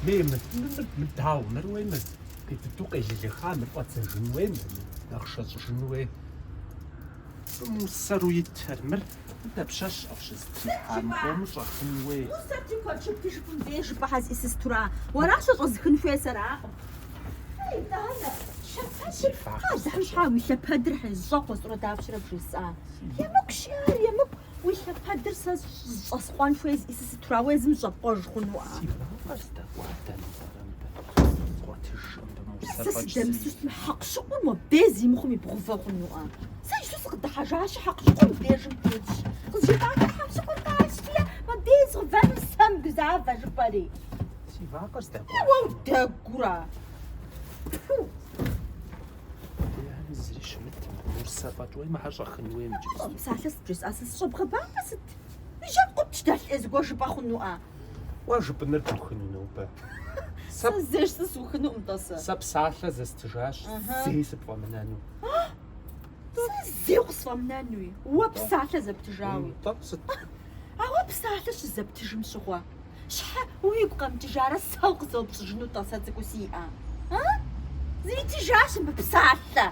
Мей, мыр, мыр, мыр дауэ, мыр уей, мыр ӏей дыдэу къелэлэха, мыр фӏэдзэжын хуей, мыр нэхъ шэщӏыжын хуей. Мусору итыр, мыр дапщэщ щызытрихьар, мы къомыр щӏэхын хуей. Мусор ти куэбжэм деж жыпӏэхьэ зиӏысыс тура. Уэращ щӏэзыхын хуейр, сэракъым. Итӏанэ, лъэпэдыр, Алыхьым щхьа уи лъэпэдыр хьезщӏэкъуэ сӏурэ дапщэрэ бжесӏа? Емыкӏущ ар, емыкӏу. Уи лъэпэдыр сэ щӏэскъуэн хуей зиӏысыс тура, уэ езым щӏэпкъуэж хъунуӏа? Си вакъэр здэкӏуа дэнэ пӏэрэ мыбы? Згъуэтыжкъым мыбы мусор Сэ фӏэкӏ сыдэмысу зыри. щытмэ, хьэкъущыкъур мобдей зимыхъум ибгъувэ хъунуӏа? Сэ иджыпсту сыкъыдыхьэжащи, хьэкъущыкъур мыбдежым телъщ. Къызжепӏахэр хьэкъущыкъур къащти, мобдей згъувэну сэ мыгузавэ жыпӏэри. Си вакъэр здэкӏуа. Уэ удэгура? Фу! Дяни зыри щымыт, мусор фӏэкӏ уей, мыхэр щӏэхын хуей иджыпсту. Псалъэ сыт бжесӏа? Сэ сыщӏэбгъэбампӏэ сыт? Уи жьэм къупщ дэлъ ӏей зыгуэр жыпӏэ хъунуӏа? Уэ жыпӏэныр бухыну нобэ? Сэ зэи сэ сухынукъым, тӏасэ. Сэ псалъэ зэстыжащ, зэи сыпфӏэмынэну. Сэ зэи укъысфӏэмынэнуи, уэ псалъэ зэптыжауи. Нтӏэ, сыт? Ауэ псалъэ щызэптыжым щыгъуэ, щхьэ уигу къэмыкӏыжарэ сэ укъызэупщӏыжыну тӏасэ цӏыкӏуу сиӏэ? А? Зэритыжащ мыбы псалъэ.